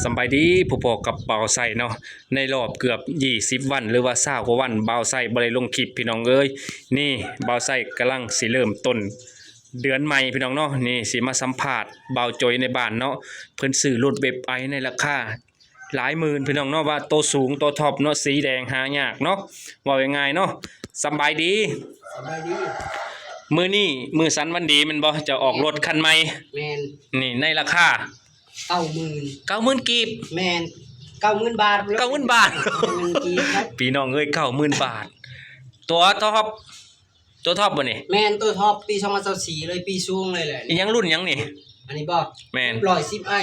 ສຳບາຍດີ ພົບພໍ້ກັບບ່າວໄຊເນາະ ໃນລອບເກືອບຊາວວັນ ຫຼືວ່າຊາວກວ່າວັນ ບ່າວໄຊບໍ່ໄດ້ລົງຄລິບພີ່ນ້ອງເອີຍ. ນີ້ບ່າວໄຊກຳລັງຊິເລີ່ມຕົ້ນເດືອນໃໝ່ພີ່ນ້ອງເນາະ. ນີ້ຊິມາສຳພາດບ່າວໂຈຍໃນບ້ານເນາະ ເພິ່ນຊື້ລົດເວັບໄອໃນລາຄາຫຼາຍໝື່ນພີ່ນ້ອງເນາະ ວ່າໂຕສູງໂຕທັອບເນາະ ສີແດງຫາຍາກເນາະ ເວົ້າງ່າຍໆເນາະ. ສຳບາຍດີ ສະບາຍດີ. ມື້ນີ້ມື້ສັນວັນດີແມ່ນບໍ່ ເຈົ້າອອກລົດຄັນໃໝ່? ແມ່ນ. ນີ້ໃນລາຄາ ເກົ້າໝື່ນ ເກົ້າໝື່ນກີບ. ແມ່ນ ເກົ້າໝື່ນບາດ ເກົ້າໝື່ນບາດ ເກົ້າໝື່ນກີບນະ ພີ່ນ້ອງເອີຍ ເກົ້າໝື່ນບາດ. ຕົວທັອບ ຕົວທັອບບໍ່ນີ້? ແມ່ນ ຕົວທັອບປີສອງພັນຊາວສີ່ເລີຍ ປີສູງເລີຍແຫຼະ. ອີຫຍັງ ລຸ້ນຫຍັງນີ້? ອັນນີ້ບໍ່? ແມ່ນ ເວັບຮ້ອຍສິບໄອ.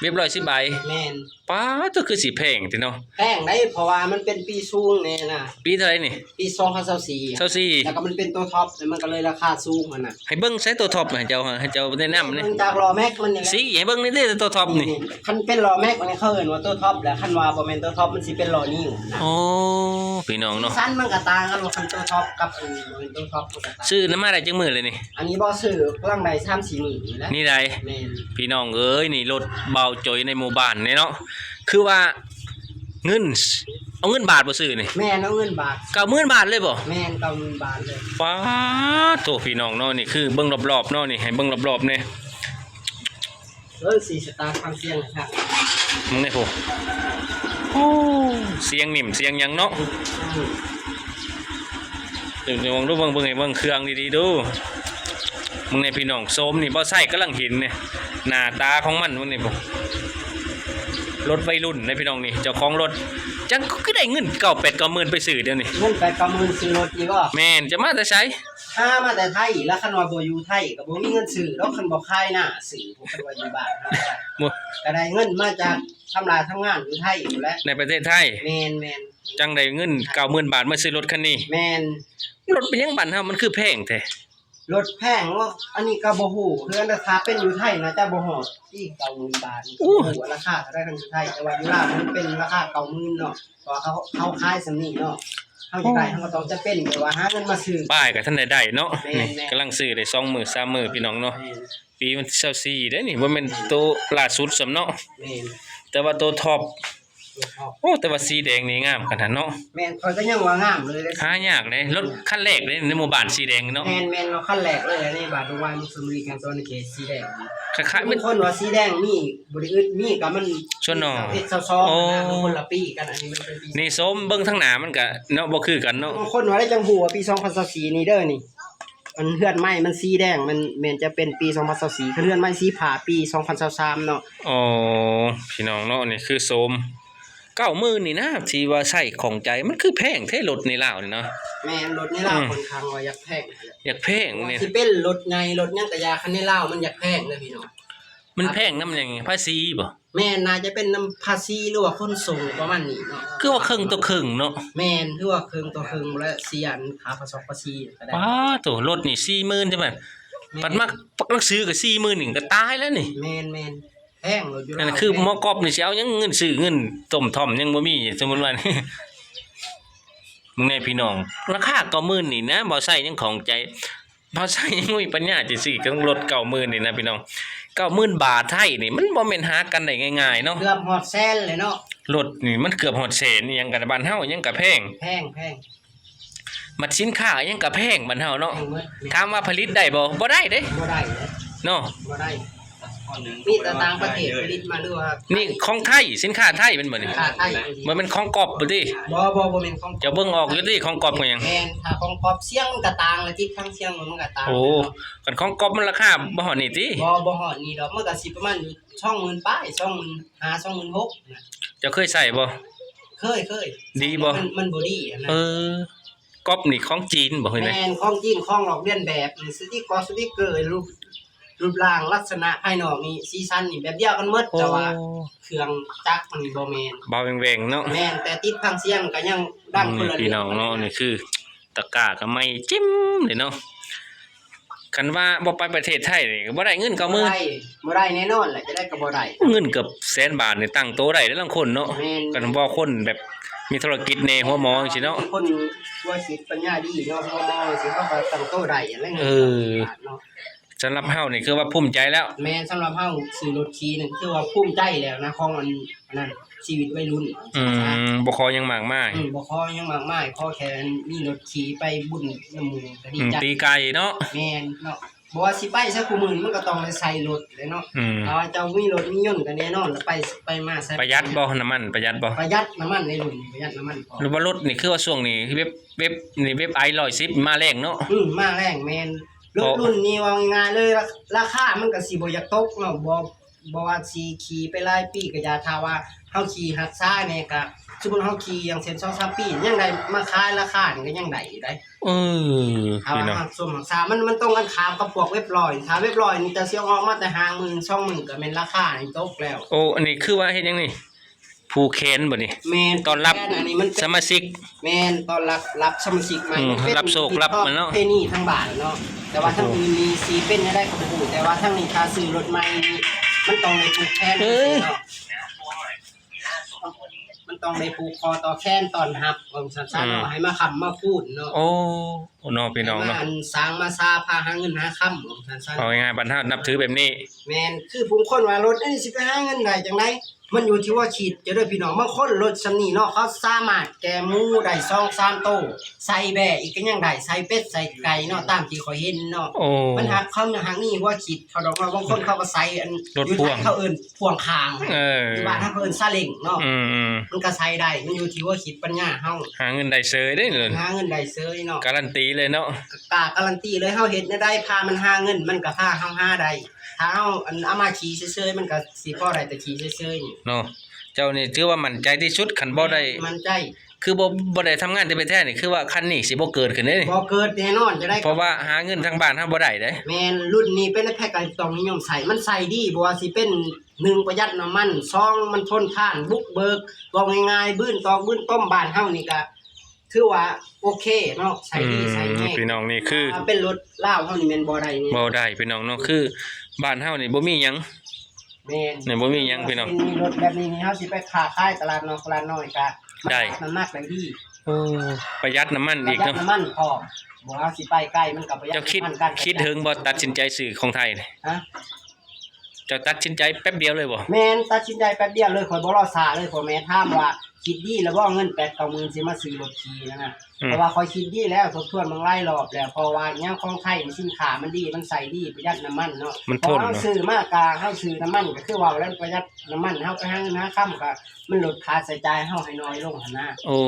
ເວັບຮ້ອຍສິບໄອ. ແມ່ນ. ປ້າດ ໂທ້ ຄືຊິແພງແທ້ເນາະ. ແພງໃດ໋ ເພາະວ່າມັນເປັນປີສູງແນ່ນະ. ປີເທົ່າໃດນີ້? ປີສອງພັນຊາວສີ່ ຊາວສີ່ ແລ້ວກໍມັນເປັນຕົວທັອບ ແລ້ວມັນກໍເລີຍລາຄາສູງຫັ້ນນະ. ໃຫ້ເບິ່ງໃສຕົວທັອບ ໃຫ້ເຈົ້າ ໃຫ້ເຈົ້າແນະນຳແດ່. ເບິ່ງຈາກລໍ້ແມັກມັນນີ້ແຫຼະ ຊີ້ໃຫ້ເບິ່ງແດ່ ຕົວທັອບນີ້. ຄັນເປັນລໍ້ແມັກມັນເຂົາເອີ້ນວ່າຕົວທັອບ ແລ້ວຄັນວ່າບໍ່ແມ່ນຕົວທັອບມັນຊິເປັນລໍ້ນິວນະ. ໂອ້ ພີ່ນ້ອງເນາະ ສັນມັນກໍຕ່າງກັນວ່າຄັນຕົວທັອບກັບອັນບໍ່ແມ່ນຕົວທັອບມັນກໍຕ່າງ. ຊື້ນຳມາໄດ້ຈັກມື້ແລ້ວນີ້? ອັນນີ້ບໍ່ ຊື້ກຳລັງໄດ້ສາມສີ່ມື້ນີ້ແຫຼະ. ນີ້ໃດ໋ ແມ່ນ ພີ່ນ້ອງເອີຍ ນີ້ລົດບ່າວໂຈຍໃນໝູ່ບ້ານນີ້ເນາະ ຄືວ່າ ເງິນ ເອົາເງິນບາດບໍ່ຊື້ນີ້? ແມ່ນ ເອົາເງິນບາດ. ເກົ້າໝື່ນບາດເລີຍບໍ່? ແມ່ນ ເກົ້າໝື່ນບາດເລີຍ. ປາດໂທ້ ພີ່ນ້ອງເນາະ ນີ້ຄືເບິ່ງລອບໆເນາະ ນີ້ໃຫ້ເບິ່ງລອບໆແດ່. ເອີ ສີສະຕາດຟັງສຽງຄັກ ເບິ່ງແດ່ພຸ້ນ. ໂອ້ ສຽງນິ່ມສຽງຫຍັງເນາະ. ອືມ ເບິ່ງ ເບິ່ງດູ ເບິ່ງ ເບິ່ງ ເບິ່ງເຄື່ອງດີໆດູ. ເບິ່ງແດ່ພີ່ນ້ອງ ໂສມນີ້ ບໍ່ໃຊ້ກຳລັງເຫັນນີ້ ໜ້າຕາຂອງມັນເບິ່ງນີ້ພຸ້ນ. ລົດໄວລຸ້ນເດ້ພີ່ນ້ອງນີ້ ເຈົ້າຂອງລົດ ຈັ່ງຄືໄດ້ເງິນເກົ້າແປດເກົ້າໝື່ນໄປຊື້ດຽວນີ້. ເງິນແປດເກົ້າໝື່ນຊື້ລົດນີ້ບໍ່? ແມ່ນ. ຈະມາແຕ່ໃສ? ຫາມາແຕ່ໄທ ແລ້ວຄັນວ່າບໍ່ຢູ່ໄທກໍບໍ່ມີເງິນຊື້ດອກ ຄັນບໍ່ຂາຍນາຊື້ ຄັນວ່າຢູ່ບ້ານເຮົາກໍໄດ້ເງິນມາຈາກທຳລາທຳງານຢູ່ໄທພຸ້ນແຫຼະ ໃນປະເທດໄທ. ແມ່ນໆ. ຈັ່ງໄດ້ເງິນເກົ້າໝື່ນບາດມາຊື້ລົດຄັນນີ້. ແມ່ນ. ລົດເປັນຫຍັງບ້ານເຮົາມັນຄືແພງແທ້? ລົດແພງເນາະ ອັນນີ້ກໍບໍ່ຮູ້ຄືກັນ ແຕ່ຖ້າເປັນຢູ່ໄທໜ້າຈະບໍ່ຮອດເກົ້າໝື່ນບາດ. ໂອ້ ບໍ່ຮູ້ວ່າລາຄາເທົ່າໃດຄັນຢູ່ໄທ ແຕ່ວ່າຢູ່ລາວມັນເປັນລາຄາເກົ້າໝື່ນເນາະ ເພາະວ່າເຂົາ ເຂົາຂາຍສ່ຳນີ້ເນາະ ເຮົາຢາກໄດ້ເຮົາກໍຕ້ອງຈຳເປັນແບບວ່າຫາເງິນມາຊື້. ປ້າຍກໍທັນໄດ້ໄດ້ເນາະ. ແມ່ນໆ. ນີ້ກຳລັງຊື້ໄດ້ສອງມື້ສາມມື້ພີ່ນ້ອງເນາະ. ແມ່ນ. ປີວັນທີຊາວສີ່ເດ້ນີ້ ບໍ່ແມ່ນໂຕລ່າສຸດຊ້ຳເນາະ. ແມ່ນ. ແຕ່ວ່າໂຕທັອບ ໂອ້ ແຕ່ວ່າສີແດງນີ້ງາມຂະໜາດເນາະ. ແມ່ນ ຂ້ອຍກໍຍັງວ່າງາມເລີຍເດ້ ຫາຍາກເດ້ ລົດຄັນແລກເດ້ໃນໝູ່ບ້ານສີແດງເນາະ. ແມ່ນໆ ເນາະ ຄັນແລກເລີຍໃນບ້ານດົງວາຍ ເມືອງຊົນບຸຣີ ແຂວງສະຫວັນນະເຂດ ສີແດງ. ຄ້າຍໆ ບາງຄົນວ່າສີແດງມີບໍ່ໄດ້ອຶດ ມີກໍມັນສ່ວນໜ້ອຍ ຊາວເອັດ ຊາວສອງ ໂອ້ ນະ ມັນຄົນລະປີກັນ ອັນນີ້ມັນເປັນປີ. ນີ້ໂສມເບິ່ງທາງໜ້າມັນກໍເນາະ ບໍ່ຄືກັນເນາະ. ບາງຄົນວ່າໄດ້ ຈັ່ງຮູ້ວ່າປີສອງພັນຊາວສີ່ນີ້ເດີນີ້ ອັນເຮືອນໄມ້ມັນສີແດງ ມັນແມ່ນຈະເປັນປີສອງພັນຊາວສີ່ ຄັນເຮືອນໄມ້ສີຟ້າປີສອງພັນຊາວສາມເນາະ. ອໍ ພີ່ນ້ອງເນາະ ນີ້ຄືໂສມ ເກົ້າໝື່ນນີ້ນະ ທີ່ວ່າໃຊ້ຂອງໃຈ ມັນຄືແພງແທ້ລົດໃນລາວນີ້ເນາະ. ແມ່ນ ລົດໃນລາວ ອືມ ຂ້ອນຂ້າງວ່າຢາກແພງ ຢາກແພງນີ້ ຊິເປັນລົດໃຫຍ່ລົດຫຍັງກໍຢ່າ ຄັນໃນລາວມັນຢາກແພງເດີພີ່ນ້ອງ. ມັນແພງນຳຫຍັງ ພາສີບໍ່? ແມ່ນ ໜ້າຈະເປັນນຳພາສີ ຫຼືວ່າຂົນສົ່ງປະມານນີ້ເນາະ. ຄືວ່າເຄິ່ງຕໍ່ເຄິ່ງເນາະ. ແມ່ນ ຄືວ່າເຄິ່ງຕໍ່ເຄິ່ງ ແລະ ເສຍອັນຄ່າພາສອກພາສີກໍໄດ້. ປາດໂທ້ ລົດນີ້ສີ່ໝື່ນໃຊ່ໄໝ? ແມ່ນ. ບັດມາ ຫຼັງສືກໍສີ່ໝື່ນນີ້ກໍຕາຍແລ້ວນີ້. ແມ່ນໆ ແພງໂລດຢູ່. ນັ້ນຄືໝໍກອບນີ້ຊິເອົາຫຍັງ ເງິນຊື້ເງິນຕົ້ມທ້ອມຍັງບໍ່ມີ ສົມມຸດວ່ານີ້. ເບິ່ງແດ່ພີ່ນ້ອງ ລາຄາເກົ້າໝື່ນນີ້ນະ ບໍ່ໃຊ້ຍັງຂອງໃຈ ພາສາຍັງບໍ່ມີປັນຍາຊິຊື້ກັບລົດເກົ້າໝື່ນນີ້ນະພີ່ນ້ອງ. ເກົ້າໝື່ນບາດໄທນີ້ ມັນບໍ່ແມ່ນຫາກັນໄດ້ງ່າຍໆເນາະ. ເກືອບຮອດແສນເລີຍເນາະ. ລົດນີ້ມັນເກືອບຮອດແສນ ອີ່ຫຍັງກັນ ບ້ານເຮົາຫຍັງກະແພງ. ແພງ ແພງ. ບັດສິນຄ້າຫຍັງກະແພງບ້ານເຮົາເນາະ. ແພງເບິດ. ຖາມວ່າຜະລິດໄດ້ບໍ່? ບໍ່ໄດ້ເດ້. ບໍ່ໄດ້ເດ້. ເນາະ. ບໍ່ໄດ້. ມີແຕ່ຕ່າງປະເທດຜະລິດມາ ຫຼືວ່າ ນີ້ຂອງໄທ ສິນຄ້າໄທແມ່ນບໍ່ນີ້? ຂອງໄທ. ບໍ່ແມ່ນຂອງກັອບບໍ່ຕິ? ບໍ່ ບໍ່ ບໍ່ແມ່ນຂອງກັອບ. ເຈົ້າເບິ່ງອອກຢູ່ຕິ ຂອງກັອບຂອງຫຍັງ? ແມ່ນ ຖ້າຂອງກັອບສຽງມັນກະຕ່າງລະ ຕິດທາງສຽງມັນກະຕ່າງ. ໂອ້ ຄັນຂອງກັອບມັນລາຄາບໍ່ຮອດນີ້ຕິ? ບໍ່ ບໍ່ຮອດນີ້ດອກ ມັນກະຊິປະມານຢູ່ສອງໝື່ນປາຍ ສອງໝື່ນຫ້າ ສອງໝື່ນຫົກນະ. ເຈົ້າເຄີຍໃຊ້ບໍ່? ເຄີຍ ເຄີຍ. ດີບໍ່? ມັນ ມັນບໍ່ດີຫັ້ນນະ. ເອີ ກັອບນີ້ຂອງຈີນບໍ່ ຫຼືໃດ? ແມ່ນ ຂອງຈີນ ຂອງລອກລຽນແບບ ສະຕິກເກີ ສະຕິກເກີ ຮູບ ຮູບຮ່າງລັກສະນະພາຍນອກນີ້ ສີສັນນີ້ແບບດຽວກັນໝົດ. ໂອ້ ແຕ່ວ່າເຄື່ອງຈັກມັນບໍ່ແມ່ນ ເບົາແຫວ່ງໆເນາະ. ແມ່ນ ແຕ່ຕິດພັງສຽງກໍຍັງດັງຄົນລະເລື່ອງ. ພີ່ນ້ອງເນາະ ນີ້ຄືຕະກ້າກໍໃໝ່ຈິ້ມເລີຍເນາະ. ຄັນວ່າບໍ່ໄປປະເທດໄທນີ້ກໍບໍ່ໄດ້ເງິນເກົ້າໝື່ນ. ບໍ່ໄດ້ ບໍ່ໄດ້ແນ່ນອນແຫຼະ ຈະໄດ້ກໍບໍ່ໄດ້. ເງິນເກືອບແສນບາດນີ້ຕັ້ງໂຕໄດ້ເດ້ລາງຄົນເນາະ. ແມ່ນ ຄັນບໍ່ຄົນແບບມີທຸລະກິດແດ່ ຫົວໝໍຈັ່ງຊີ້ເນາະ. ຄົນຫົວຄິດປັນຍາດີເນາະ ຫົວໝໍຈັ່ງຊີ້ ເຂົາກໍຕັ້ງໂຕໄດ້ແຫຼະ. ເອີ ເງິນເນາະ. ສຳລັບເຮົານີ້ຄືວ່າພູມໃຈແລ້ວ. ແມ່ນ, ສຳລັບເຮົາຊື້ລົດຂີ່ນັ້ນຄືວ່າພູມໃຈແລ້ວນະ ຂອງອັນ ອັນນັ້ນ ຊີວິດໄວລຸ້ນ. ອືມ ບໍ່ຂໍຫຍັງມາກມາຍ. ອືມ ບໍ່ຂໍຫຍັງມາກມາຍ, ຂໍແຄ່ມີລົດຂີ່ໄປບຸນນຳໝູ່ກໍດີໃຈ. ອືມ ຕີໄກ່ເນາະ. ແມ່ນເນາະ, ບໍ່ວ່າຊິໄປໃສຄູ່ມື້ນີ້ ມັນກໍຕ້ອງໄດ້ໃຊ້ລົດແຫຼະເນາະ. ອືມ ຖ້າວ່າເຈົ້າມີລົດມີຍົນກໍແນ່ນອນ ໄປ ໄປມາໃສ. ປະຢັດບໍ່ນ້ຳມັນ? ປະຢັດບໍ່? ປະຢັດນ້ຳມັນໃນລຸ້ນນີ້ ປະຢັດນ້ຳມັນ. ຫຼືວ່າລົດນີ້ຄືວ່າຊ່ວງນີ້ເວັບ ເວັບນີ້ ເວັບໄອຮ້ອຍສິບ ມາແຮງເນາະ. ອືມ ມາແຮງ, ແມ່ນ. ລົດລຸ້ນນີ້ເວົ້າງ່າຍໆເລີຍ ລາ ລາຄາມັນກໍຊິບໍ່ຢາກຕົກເນາະ, ບໍ່ ບໍ່ວ່າຊິຂີ່ໄປຫຼາຍປີກໍຢ່າ, ຖ້າວ່າເຮົາຂີ່ຮັກສາແດ່ກໍ ສົມມຸດເຮົາຂີ່ຢ່າງເຊັ່ນ ສອງສາມປີ ຍັງໄດ້ມາຂາຍ ລາຄານີ້ກໍຍັງໄດ້ຢູ່ໄດ໋. ເອີ ພີ່ນ້ອງ ຖ້າວ່າຮັກສົມຮັກສາ ມັນ ມັນຕົງກັນຂ້າມກັບພວກເວັບຮ້ອຍ, ຖ້າເວັບຮ້ອຍນີ້ເຈົ້າຊິເອົາອອກມາແຕ່ຫ້າໝື່ນ ສອງໝື່ນ ກໍແມ່ນລາຄານີ້ຕົກແລ້ວ. ໂອ້ ອັນນີ້ຄືວ່າເຮັດຫຍັງນີ້? ຜູກແຂນບໍ່ນີ້? ແມ່ນ, ຕ້ອນຮັບ ຜູກແຂນ ອັນນີ້ມັນເປັນ ສະມາຊິກ. ແມ່ນ, ຕ້ອນຮັບ ຮັບສະມາຊິກໃໝ່. ອືມ ເປັນ ຮັບໂຊກ ຮັບມັນເນາະ ປະເພນີທາງບ້ານເນາະ. ແຕ່ວ່າທາງອື່ນນີ້ຊິເປັນແນວໃດກໍບໍ່ຮູ້, ແຕ່ວ່າທາງນີ້ຖ້າຊື້ລົດໃໝ່ນີ້ ມັນຕ້ອງໄດ້ຜູກແຂນ ເອີ ເນາະ, ມັນຕ້ອງໄດ້ຜູກຄໍຕໍ່ແຂນຕ້ອນຮັບ ວ່າຊັ້ນຊະເນາະ. ອືມ ໃຫ້ມາຄ້ຳມາຄູນເນາະ. ໂອ້ ເນາະ ພີ່ນ້ອງເນາະ, ໃຫ້ມາອັນສ້າງມາສາ ພາຫາເງິນຫາຄຳ ວ່າຊັ້ນຊະ. ເວົ້າງ່າຍໆ ບ້ານເຮົານັບຖືແບບນີ້. ແມ່ນ, ຄືຜູ້ຄົນວ່າລົດອັນນີ້ຊິໄປຫາເງິນໄດ້ຈັ່ງໃດ? ມັນຢູ່ທີ່ວ່າຄິດເຈົ້າເດີພີ່ນ້ອງ. ບາງຄົນລົດສ່ຳນີ້ເນາະ ເຂົາສາມາດແກ່ໝູໄດ້ສອງສາມໂຕ, ໃສ່ແບ້ອີກກໍຍັງໄດ້, ໃສ່ເປັດໃສ່ໄກ່ເນາະ, ຕາມທີ່ຂ້ອຍເຫັນເນາະ. ໂອ້ ມັນຫາກ ເຂົາຫາກມີຫົວຄິດເຂົາດອກເນາະ. ບາງຄົນເຂົາກໍໃສ່ອັນ ລົດພ່ວງ ຢູ່ໄທເຂົາເອີ້ນພ່ວງຂ້າງ, ເອີ ຢູ່ບ້ານເຮົາເອີ້ນຊາເລັງເນາະ. ອືມໆ ມັນກໍໃສ່ໄດ້, ມັນຢູ່ທີ່ຫົວຄິດປັນຍາເຮົາ. ຫາເງິນໄດ້ເສີຍເດ້ນີ້, ຫາເງິນໄດ້ເສີຍເນາະ, ກາລັນຕີເລີຍເນາະ. ກະ ກາລັນຕີເລີຍ, ເຮົາເຮັດແນວໃດພາມັນຫາເງິນ ມັນກໍພາເຮົາຫາໄດ້. ຖ້າເຮົາ ອັນ ເອົາມາຂີ້ເສີຍໆ ມັນກໍຊິພໍໄດ້ແຕ່ຂີ້ເສີຍໆ ເນາະ. ເຈົ້ານີ້ຖືວ່າໝັ້ນໃຈທີ່ສຸດ, ຄັນບໍ່ໄດ້ ໝັ້ນໃຈ ຄືບໍ່ ບໍ່ໄດ້ທຳງານແທ້ໆນີ້ ຄືວ່າຄັນນີ້ຊິບໍ່ເກີດຂຶ້ນເດ້ນີ້. ບໍ່ເກີດແນ່ນອນ, ຈະໄດ້ ເພາະວ່າຫາເງິນທາງບ້ານເຮົາບໍ່ໄດ້ເດ້. ແມ່ນ, ລຸ້ນນີ້ເປັນແນວໃດກໍຕ້ອງນິຍົມໃຊ້, ມັນໃຊ້ດີ, ບໍ່ວ່າຊິເປັນ ໜຶ່ງ ປະຢັດນ້ຳມັນ, ສອງ ມັນທົນທານ, ບຸກເບີກ, ເວົ້າງ່າຍໆ ບືນຕອກບືນຕົມ. ບ້ານເຮົານີ້ກໍ ຖືວ່າໂອເຄເນາະ, ໃຊ້ດີ ອືມ ໃຊ້ແຮງ. ພີ່ນ້ອງ ນີ້ຄື ຖ້າເປັນລົດລາວເຮົານີ້ແມ່ນບໍ່ໄດ້ນີ້ ບໍ່ໄດ້ພີ່ນ້ອງເນາະ. ຄືບ້ານເຮົານີ້ບໍ່ມີຫຍັງ. ແມ່ນ, ນີ້ບໍ່ມີຫຍັງພີ່ນ້ອງ. ມີລົດແບບນີ້ນີ້ ເຮົາຊິໄປຄ້າຂາຍຕະຫຼາດນ້ອຍຕະຫຼາດນ້ອຍກະໄດ້, ມັນໜັກໄດ້ດີ. ໂອ້ ປະຢັດນ້ຳມັນອີກເນາະ, ປະຢັດນ້ຳມັນພ້ອມ. ບໍ່ ເຮົາຊິໄປໄກມັນກໍປະຢັດ. ເຈົ້າຄິດ ນ້ຳມັນ ຄິດເຖິງບໍ່ ຕັດສິນໃຈຊື້ຂອງໄທນີ້? ຮະ? ເຈົ້າຕັດສິນໃຈແປັບດຽວເລີຍບໍ່? ແມ່ນ, ຕັດສິນໃຈແປັບດຽວເລີຍ, ຂ້ອຍບໍ່ລໍຊ້າເລີຍ. ພໍ່ແມ່ຖາມວ່າຄິດດີແລ້ວບໍ່ ເງິນແປດເກົ້າໝື່ນຊິມາຊື້ລົດຂີ່ນັ້ນນະ. ອືມ ເພາະວ່າຂ້ອຍຄິດດີແລ້ວ, ທົບທວນເບິ່ງຫຼາຍລອບແລ້ວ, ເພາະວ່າຫຍັງ ຂອງໄທນີ້ສິນຄ້າມັນດີ, ມັນໃຊ້ດີ, ປະຢັດນ້ຳມັນເນາະ. ມັນທົນ. ເພາະເຮົາຊື້ມາກະ ເຮົາຊື້ນ້ຳມັນ ກໍຄືເວົ້າແລ້ວ ປະຢັດນ້ຳມັນ, ເຮົາໄປຫາເງິນຫາຄຳ ກໍມັນລົດຄ່າໃຊ້ຈ່າຍເຮົາໃຫ້ນ້ອຍລົງຫັ້ນນະ. ໂອ້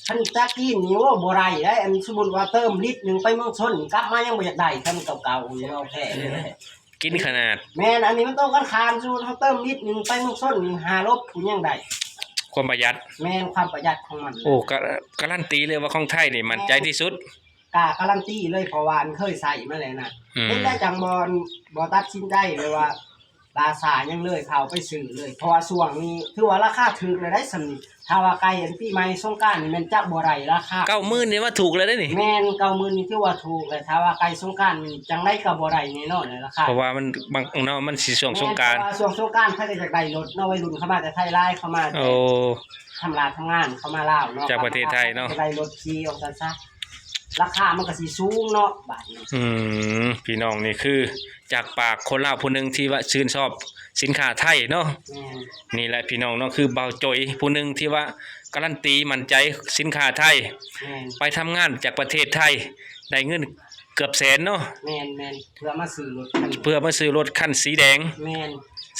ຄັນຈັກກິນນີ້ ໂອ້ ບໍ່ໄດ້ເດ້. ອັນ ສົມມຸດວ່າເຕີມລິດໜຶ່ງໄປເມືອງຊົນ ກັບມາຍັງບໍ່ຢາກໄດ້ສ່ຳເກົ່າຢູ່, ເວົ້າແທ້ເລີຍ. ກິນຂະໜາດ. ແມ່ນ, ອັນນີ້ມັນຕົງກັນຂ້າມ. ສົມມຸດເຮົາເຕີມລິດໜຶ່ງໄປເມືອງຊົນນີ້ ຫ້າລົບ ຜູ້ຍັງໄດ້ ຄວາມປະຢັດ. ແມ່ນ, ຄວາມປະຢັດຂອງມັນ. ໂອ້ ກະ ກາລັນຕີເລີຍວ່າຂອງໄທນີ້ໝັ້ນໃຈທີ່ສຸດ. ກະກາລັນຕີເລີຍ, ເພາະວ່າອັນເຄີຍໃຊ້ມາແລ້ວນະ. ອືມ ເຮັດໄດ້ຈັ່ງບໍ່ ບໍ່ຕັດສິນໃຈ ແບບວ່າລ່າຊ້າຫຍັງເລີຍ, ພາໄປຊື້ເລີຍ. ເພາະວ່າຊ່ວງນີ້ຖືວ່າລາຄາຖືກແລ້ວໄດ໋ ສ່ຳນີ້. ຖ້າວ່າໃກ້ອັນປີໃໝ່ສົງການນີ້ແມ່ນຈະບໍ່ໄດ້ລາຄາ. ເກົ້າໝື່ນນີ້ວ່າຖືກແລ້ວເດ້ນີ້. ແມ່ນ, ເກົ້າໝື່ນນີ້ຖືວ່າຖືກແລ້ວ. ຖ້າວ່າໃກ້ສົງການນີ້ ຈັ່ງໃດກໍບໍ່ໄດ້ແນ່ນອນແຫຼະລາຄາ, ເພາະວ່າມັນ ບາງເນາະ ມັນຊິຊ່ວງສົງການ. ແມ່ນ, ເພາະວ່າຊ່ວງສົງການເຂົາກໍຢາກໄດ້ລົດເນາະ, ໄວລຸ້ນເຂົາມາແຕ່ໄທຫຼາຍ, ເຂົາມາ ໂອ້ ທຳລາດທຳງານ ເຂົາມາລາວເນາະ, ຈາກປະເທດໄທເນາະ, ເຂົາກໍຢາກໄດ້ລົດຂີ່ ວ່າຊັ້ນຊະ. ລາຄາມັນກໍຊິສູງເນາະ ບາດນີ້. ອືມ ພີ່ນ້ອງ, ນີ້ຄືຈາກປາກຄົນລາວຜູ້ໜຶ່ງທີ່ວ່າຊື່ນຊອບສິນຄ້າໄທເນາະ. ແມ່ນ, ນີ້ແຫຼະພີ່ນ້ອງເນາະ, ຄືບ່າວໂຈຍຜູ້ໜຶ່ງທີ່ວ່າກາລັນຕີໝັ້ນໃຈສິນຄ້າໄທ. ແມ່ນ, ໄປທຳງານຈາກປະເທດໄທ ໄດ້ເງິນເກືອບແສນເນາະ. ແມ່ນໆ, ເພື່ອມາຊື້ລົດຄັນ ເພື່ອມາຊື້ລົດຄັນສີແດງ. ແມ່ນ,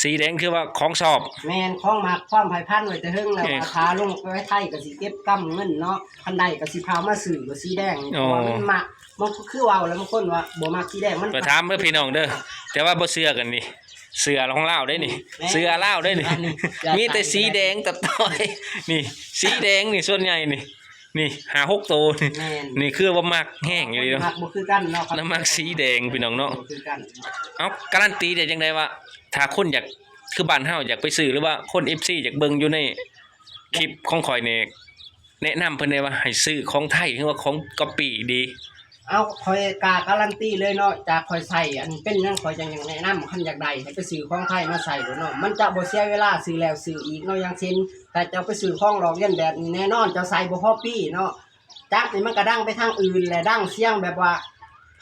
ສີແດງຄືວ່າຂອງຊອບ. ແມ່ນ, ຂອງມັກ ຄວາມໃຝ່ຝັນໄວ້ແຕ່ເຫິງແລ້ວ. ເອີ, ວ່າຖ້າລົງໄປໄທກໍຊິເກັບກຳເງິນເນາະ, ຄັນໄດ້ກໍຊິພາມາຊື້ລົດສີແດງ. ອໍ, ເພາະວ່າມັນມັກ, ມັນຄືເວົ້າແລ້ວ ບາງຄົນວ່າບໍ່ມັກສີແດງ. ມັນ ໄປຖາມເດີພີ່ນ້ອງເດີ, ແຕ່ວ່າບໍ່ເຊື່ອກັນນີ້, ເສື້ອຂອງລາວເດ້ນີ້. ແມ່ນ, ເສື້ອລາວເດ້ນີ້. ອັນນີ້ ມີແຕ່ສີແດງຕັດຕ່ອຍ. ນີ້ ສີແດງນີ້ ສ່ວນໃຫຍ່ນີ້. ນີ້ ຫ້າຫົກໂຕນີ້. ແມ່ນ, ນີ້ຄືວ່າມັກແຮງອີ່ຫຼີເນາະ, ມັກບໍ່ຄືກັນເນາະ, ນຳມັກສີແດງພີ່ນ້ອງເນາະ. ບໍ່ຄືກັນ. ເອົ້າ, ກາລັນຕີໄດ້ຈັ່ງໃດວ່າ ຖ້າຄົນຢາກ ຄືບ້ານເຮົາຢາກໄປຊື້ ຫຼືວ່າຄົນ ເອັຟຊີ ຢາກເບິ່ງຢູ່ໃນຄລິບຂອງຂ້ອຍນີ້ ແນະນຳເພິ່ນແດ່ວ່າໃຫ້ຊື້ຂອງໄທ ຫຼືວ່າຂອງກັອບປີ້ດີ? ເອົາ, ຂ້ອຍກ້າກາລັນຕີເລີຍເນາະ, ຈາກຂ້ອຍໃຊ້ ອັນ ເປັນຫຍັງຂ້ອຍຈັ່ງຢາກແນະນຳ, ຄັນຢາກໄດ້ໃຫ້ໄປຊື້ຂອງໄທມາໃຊ້ໂລດເນາະ, ມັນຈະບໍ່ເສຍເວລາ, ຊື້ແລ້ວຊື້ອີກເນາະ. ຢ່າງເຊັ່ນ ຖ້າເຈົ້າໄປຊື້ຂອງລອກລຽນແບບນີ້ ແນ່ນອນເຈົ້າໃຊ້ບໍ່ພໍປີເນາະ, ຈັກນີ້ມັນກະດັງໄປທາງອື່ນ ແລະ ດັງສຽງແບບວ່າ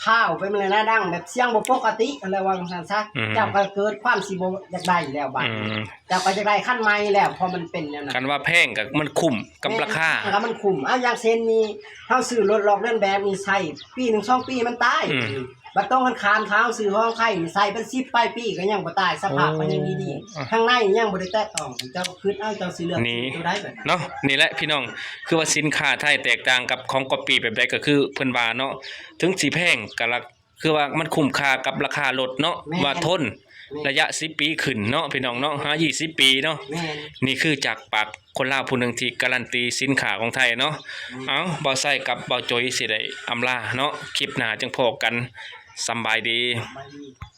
ຂ່າວໄປ ມັນເລີຍນະ ດັງແບບສຽງບໍ່ປົກກະຕິ ກໍເລີຍວ່າຈັ່ງຊັ້ນຊະ. ອືມ ເຈົ້າກໍເກີດຄວາມຊິບໍ່ຢາກໄດ້ແລ້ວບາດນີ້. ອືມ ເຈົ້າກໍຢາກໄດ້ຄັນໃໝ່ແລ້ວ ເພາະມັນເປັນແນວນັ້ນ. ຄັນວ່າແພງກໍມັນຄຸ້ມກັບລາຄາ ແພງກໍມັນຄຸ້ມ. ເອົາ ຢ່າງເຊັ່ນນີ້ ເຮົາຊື້ລົດລອກເລີນແບບນີ້ໃຊ້ປີໜຶ່ງສອງປີມັນຕາຍ. ອືມ ບັດຕອງກັນຂ້າມ ຖ້າເຮົາຊື້ຂອງໄທນີ້ໃຊ້ເປັນສິບປາຍປີກໍຍັງບໍ່ຕາຍ ສະພາບກໍຍັງດີໆ. ໂອ້ ທາງໃນຍັງບໍ່ໄດ້ແຕະຕ້ອງ. ເຈົ້າຄິດເອົາ ເຈົ້າຊິເລືອກ ນີ້ ຊື້ຕົວໃດບັດນີ້ ເນາະ. ນີ້ແຫຼະພີ່ນ້ອງ ຄືວ່າສິນຄ້າໄທແຕກຕ່າງກັບຂອງກັອບປີ້ແບບໃດ ກໍຄືເພິ່ນວ່າເນາະ ເຖິງຊິແພງກໍລະ ຄືວ່າມັນຄຸ້ມຄ່າກັບລາຄາລົດເນາະ. ແມ່ນ ວ່າທົນ ແມ່ນ ໄລຍະສິບປີຂຶ້ນເນາະ ພີ່ນ້ອງເນາະ ຫາ ແມ່ນ ຊາວປີເນາະ. ແມ່ນ ນີ້ຄືຈາກປາກຄົນລາວຜູ້ໜຶ່ງທີ່ກາລັນຕີສິນຄ້າຂອງໄທເນາະ. ແມ່ນ ເອົາ ບ່າວໄຊກັບບ່າວໂຈຍຊິໄດ້ອຳລາເນາະ ຄລິບໜ້າຈຶ່ງພໍ້ກັນ. ສຳບາຍດີ. ສຳບາຍດີ.